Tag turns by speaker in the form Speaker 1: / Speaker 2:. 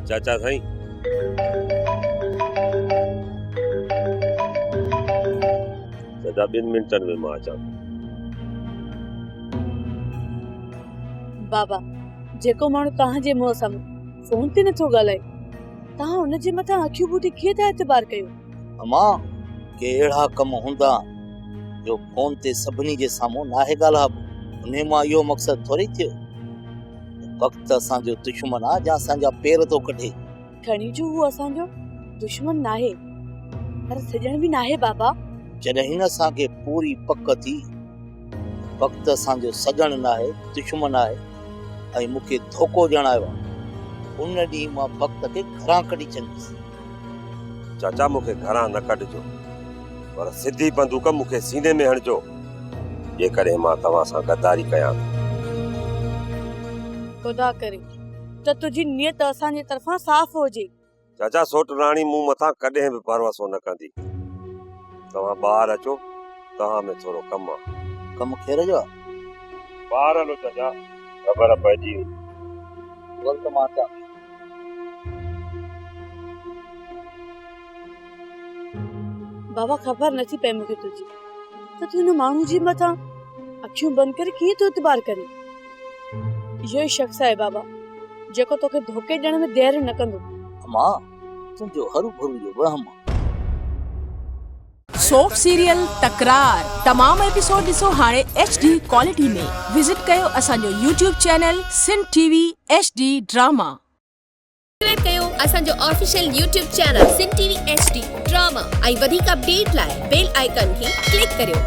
Speaker 1: چاچا سائين. چاچا ٻن منٽن ۾ مان اچان ٿو.
Speaker 2: بابا جيڪو ماڻهو توهان جي منهن سامهون فون تي نٿو ڳالهائي توهان ان جي مٿان اکيون ٻوٽي ڪيئن ٿا اعتبار ڪيو؟
Speaker 3: امان ڪي اهڙا ڪم هوندا جو فون تي سڀني جي سامهون ناهي ڳالهائبو. انهي مان اهو مقصد ٿوري ٿيو ته وقت اسان جو دشمن آ جا اسان جا پير ٿو ڪڍي.
Speaker 2: کڻي جو هو اسان جو دشمن ناهي پر سڄڻ به ناهي بابا.
Speaker 3: جڏهن اسان کي پوري پڪ ٿي ته وقت اسان جو سڄڻ ناهي دشمن آهي ۽ مون کي ڌوڪو ڏيڻ آيو آهي ان ڏينهن مان بخت کي گهران ڪڍي ڇڏيندس.
Speaker 1: چاچا مون کي گهران نه ڪڍجو پر سڌي بندوق مون کي سيني ۾ هڻجو جيڪڏهن مان توهان سان غداري ڪيان ته.
Speaker 2: خدا ڪري ته تنهنجي نيت اسان جي طرفان صاف هجي.
Speaker 1: چاچا سوٽ راڻي مون مٿان ڪڏهن به ڀروسو نه ڪندي. توهان ٻاهر اچو، توهان ۾ ٿورو ڪم آ.
Speaker 3: ڪم خير جو آ؟
Speaker 1: ٻاهر هلو چاچا، خبر پئجي ويندي.
Speaker 3: ول ته مان اچان ٿي.
Speaker 2: بابا خبر نٿي پئي مون کي تنهنجي ته تون هن ماڻهو جي مٿان اکيون بند ڪري ڪيئن ٿو اعتبار ڪرين. اهو ئي شخص آهي بابا جيڪو توکي ڌوڪي ڏيڻ ۾ دير نه ڪندو.
Speaker 3: امان تنهنجو هروڀرو جو وهم آ.
Speaker 4: سوپ سيريل تڪرار تمام ايپيسوڊ ڏسو هاڻي ايڇ ڊي ڪوالٽي ۾ وزٽ ڪيو اسان جو YouTube channel Sindh T V H D drama.
Speaker 5: Subscribe ڪيو اسان جو official YouTube channel Sindh T V H D drama ۽ وڌيڪ اپڊيٽ لاء بيل آئيڪان کي ڪلڪ ڪريو.